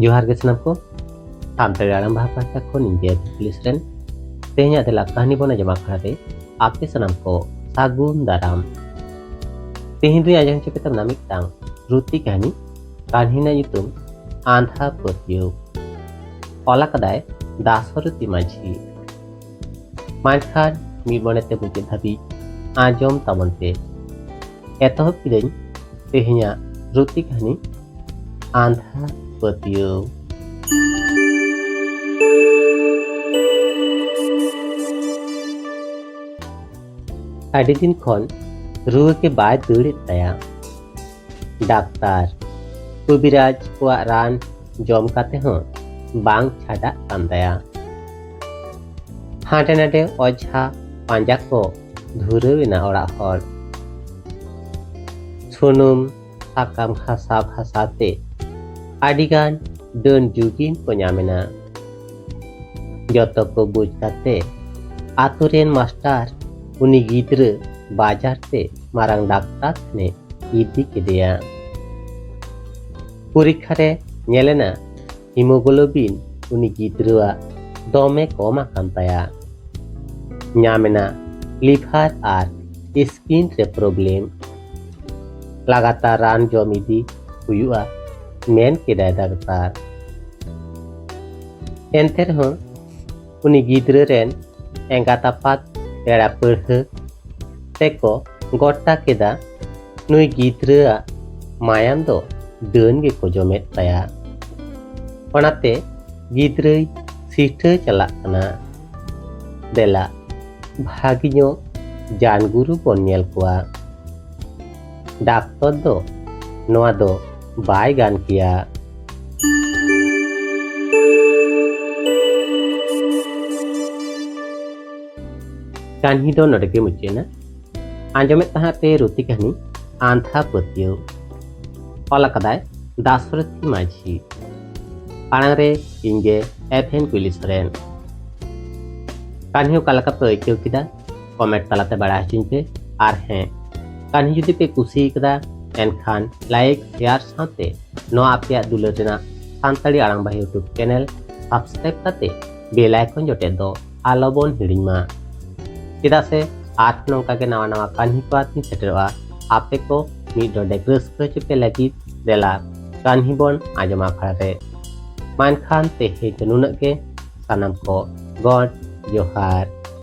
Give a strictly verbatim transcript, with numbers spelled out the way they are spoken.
ᱡᱚᱦᱟᱨ ᱜᱮ ᱥᱟᱱᱟᱢ ᱠᱚ᱾ ᱥᱟᱱᱛᱟᱲᱤ ᱟᱲᱟᱝ ᱵᱟᱦᱟ ᱯᱟᱦᱴᱟ ᱠᱷᱚᱱ ᱤᱧ ᱜᱮ ᱯᱩᱞᱤᱥ ᱨᱮᱱ ᱛᱮᱦᱮᱧᱟᱜ ᱫᱮᱞᱟ ᱠᱟᱹᱦᱱᱤ ᱵᱚᱱ ᱟᱸᱡᱚᱢᱟ ᱟᱠᱷᱲᱟ ᱨᱮ ᱟᱯᱮ ᱥᱟᱱᱟᱢ ᱠᱚ ᱥᱟᱹᱜᱩᱱ ᱫᱟᱨᱟᱢ᱾ ᱛᱮᱦᱮᱧ ᱫᱚᱧ ᱟᱸᱡᱚᱢ ᱦᱚᱪᱚ ᱯᱮ ᱛᱟᱵᱚᱱᱟ ᱢᱤᱫᱴᱟᱝ ᱨᱩᱛᱤ ᱠᱟᱹᱦᱱᱤ᱾ ᱠᱟᱹᱦᱱᱤ ᱨᱮᱱᱟᱜ ᱧᱩᱛᱩᱢ ᱟᱸᱫᱷᱟ ᱯᱟᱹᱛᱭᱟᱹᱣ᱾ ᱚᱞ ᱟᱠᱟᱫᱟᱭ ᱫᱟᱥᱚᱨᱚᱛᱤ ᱢᱟᱹᱡᱷᱤ᱾ ᱢᱮᱱᱠᱷᱟᱱ ᱢᱤᱫ ᱢᱚᱱᱮᱛᱮ ᱢᱩᱪᱟᱹᱫ ᱫᱷᱟᱹᱵᱤᱡ ᱟᱸᱡᱚᱢ ᱛᱟᱵᱚᱱ ᱯᱮ᱾ ᱮᱛᱚᱦᱚᱵ ᱠᱤᱫᱟᱹᱧ ᱛᱮᱦᱮᱧᱟᱜ ᱨᱩᱛᱤ ᱠᱟᱹᱦᱱᱤ ᱟᱸᱫᱷᱟ ᱯᱟᱹᱛᱭᱟᱹᱣ᱾ ᱟᱹᱰᱤ ᱫᱤᱱ ᱠᱷᱚᱱ ᱨᱩᱣᱟᱹ ᱜᱮ ᱵᱟᱭ ᱫᱟᱹᱲᱮᱫ ᱛᱟᱭᱟ᱾ ᱰᱟᱠᱛᱟᱨ, ᱠᱚᱵᱤᱨᱟᱡᱽ ᱠᱚᱣᱟᱜ ᱨᱟᱱ ᱡᱚᱢ ᱠᱟᱛᱮ ᱦᱚᱸ ᱵᱟᱝ ᱪᱷᱟᱰᱟᱜ ᱠᱟᱱ ᱛᱟᱭᱟ᱾ ᱦᱟᱸᱰᱮ ᱱᱟᱰᱮ ᱚᱡᱷᱟ ᱯᱟᱸᱡᱟ ᱠᱚ ᱫᱷᱩᱨᱟᱹᱣ ᱮᱱᱟ ᱚᱲᱟᱜ ᱦᱚᱲ᱾ ᱥᱩᱱᱩᱢ ᱥᱟᱠᱟᱢ ᱜᱷᱟᱥᱟᱣ ᱜᱷᱟᱥᱟᱣ ᱛᱮ ᱟᱹᱰᱤᱜᱟᱱ ᱰᱟᱹᱱ ᱡᱩᱜᱤᱱ ᱠᱚ ᱧᱟᱢ ᱮᱱᱟ᱾ ᱡᱚᱛᱚ ᱠᱚ ᱵᱩᱡᱽ ᱠᱟᱛᱮ ᱟᱛᱳ ᱨᱮᱱ ᱢᱟᱥᱴᱟᱨ ᱩᱱᱤ ᱜᱤᱫᱽᱨᱟᱹ ᱵᱟᱡᱟᱨ ᱛᱮ ᱢᱟᱨᱟᱝ ᱰᱟᱠᱛᱟᱨ ᱴᱷᱮᱱᱮ ᱤᱫᱤ ᱠᱮᱫᱮᱭᱟ᱾ ᱯᱚᱨᱤᱠᱠᱷᱟ ᱨᱮ ᱧᱮᱞᱮᱱᱟ ᱦᱤᱢᱳᱜᱞᱳᱵᱤᱱ ᱩᱱᱤ ᱜᱤᱫᱽᱨᱟᱹᱣᱟᱜ ᱫᱚᱢᱮ ᱠᱚᱢ ᱟᱠᱟᱱ ᱛᱟᱭᱟ᱾ ᱧᱟᱢᱮᱱᱟ ᱞᱤᱵᱷᱟᱨ ᱟᱨ ᱥᱠᱤᱱ ᱨᱮ ᱯᱨᱚᱵᱞᱮᱢ᱾ ᱞᱟᱜᱟᱛᱟᱨ ᱨᱟᱱ ᱡᱚᱢ ᱤᱫᱤ ᱦᱩᱭᱩᱜᱼᱟ, ᱢᱮᱱ ᱠᱮᱫᱟᱭ ᱰᱟᱠᱛᱟᱨ᱾ ᱮᱱᱛᱮ ᱨᱮᱦᱚᱸ ᱩᱱᱤ ᱜᱤᱫᱽᱨᱟᱹ ᱨᱮᱱ ᱮᱸᱜᱟᱛ ᱟᱯᱟᱛ, ᱯᱮᱲᱟ ᱯᱟᱹᱲᱦᱟᱹ ᱛᱮᱠᱚ ᱜᱚᱴᱟ ᱠᱮᱫᱟ ᱱᱩᱭ ᱜᱤᱫᱽᱨᱟᱹᱣᱟᱜ ᱢᱟᱭᱟᱢ ᱫᱚ ᱰᱟᱹᱱ ᱜᱮᱠᱚ ᱡᱚᱢᱮᱫ ᱛᱟᱭᱟ᱾ ᱚᱱᱟᱛᱮ ᱜᱤᱫᱽᱨᱟᱹᱭ ᱥᱤᱴᱷᱟᱹ ᱪᱟᱞᱟᱜ ᱠᱟᱱᱟ᱾ ᱫᱮᱞᱟ, ᱵᱷᱟᱹᱜᱤ ᱧᱚᱜ ᱡᱟᱱᱜᱩᱨᱩ ᱵᱚᱱ ᱧᱮᱞ ᱠᱚᱣᱟ᱾ ᱰᱟᱠᱛᱚᱨ ᱫᱚ ᱱᱚᱣᱟ ᱫᱚ ᱵᱟᱭ ᱜᱟᱱ ᱠᱮᱭᱟ᱾ ᱠᱟᱹᱦᱱᱤ ᱫᱚ ᱱᱚᱰᱮ ᱜᱮ ᱢᱩᱪᱟᱹᱫ ᱮᱱᱟ᱾ ᱟᱸᱡᱚᱢᱮᱫ ᱛᱟᱦᱮᱸᱫ ᱯᱮ ᱨᱩᱛᱤ ᱠᱟᱹᱦᱱᱤ ᱟᱸᱫᱷᱟ ᱯᱟᱹᱛᱭᱟᱹᱣ᱾ ᱚᱞ ᱟᱠᱟᱫᱟᱭ ᱫᱟᱥᱨᱚᱛᱷᱤ ᱢᱟᱹᱡᱷᱤ᱾ ᱟᱲᱟᱝ ᱨᱮ ᱤᱧ ᱜᱮ ᱮᱵᱷᱮᱱ ᱠᱩᱭᱞᱤ ᱥᱚᱨᱮᱱ᱾ ᱠᱟᱹᱦᱱᱤ ᱚᱠᱟ ᱞᱮᱠᱟ ᱯᱮ ᱟᱹᱭᱠᱟᱹᱣ ᱠᱮᱫᱟ, ᱠᱚᱢᱮᱱᱴ ᱛᱟᱞᱟᱛᱮ ᱵᱟᱲᱟᱭ ᱦᱚᱪᱚᱧ ᱯᱮ᱾ ᱟᱨ ᱦᱮᱸ, ᱠᱟᱹᱦᱱᱤ ᱡᱩᱫᱤ ᱯᱮ ᱠᱩᱥᱤ ᱠᱟᱫᱟ, ᱮᱱᱠᱷᱟᱱ ᱞᱟᱭᱤᱠ, ᱥᱮᱭᱟᱨ ᱥᱟᱶᱛᱮ ᱱᱚᱣᱟ ᱟᱯᱮᱭᱟᱜ ᱫᱩᱞᱟᱹᱲ ᱨᱮᱱᱟᱜ ᱥᱟᱱᱛᱟᱲᱤ ᱟᱲᱟᱝ ᱵᱟᱦᱟ YouTube channel subscribe ᱠᱟᱛᱮ bell icon ᱡᱚᱴᱮᱫ ᱫᱚ ᱟᱞᱚᱵᱚᱱ ᱦᱤᱲᱤᱧ ᱢᱟ᱾ ᱪᱮᱫᱟᱜ ᱥᱮ ᱟᱨᱦᱚᱸ ᱱᱚᱝᱠᱟ ᱜᱮ ᱱᱟᱣᱟ ᱱᱟᱣᱟ ᱠᱟᱹᱦᱱᱤ ᱠᱚ ᱟᱛᱮᱧ ᱥᱮᱴᱮᱨᱚᱜᱼᱟ ᱟᱯᱮ ᱠᱚ ᱢᱤᱫ ᱰᱚᱸᱰᱮᱠ ᱨᱟᱹᱥᱠᱟᱹ ᱦᱚᱪᱚ ᱯᱮ ᱞᱟᱹᱜᱤᱫ᱾ ᱫᱮᱞᱟ ᱠᱟᱹᱦᱱᱤ ᱵᱚᱱ ᱟᱸᱡᱚᱢ ᱟᱠᱷᱲᱟ ᱨᱮ᱾ ᱢᱟ ᱮᱱᱠᱷᱟᱱ ᱛᱮᱦᱮᱧ ᱫᱚ ᱱᱩᱱᱟᱹᱜ ᱜᱮ᱾ ᱥᱟᱱᱟᱢ ᱠᱚ ᱜᱚᱰ ᱡᱚᱦᱟᱨ᱾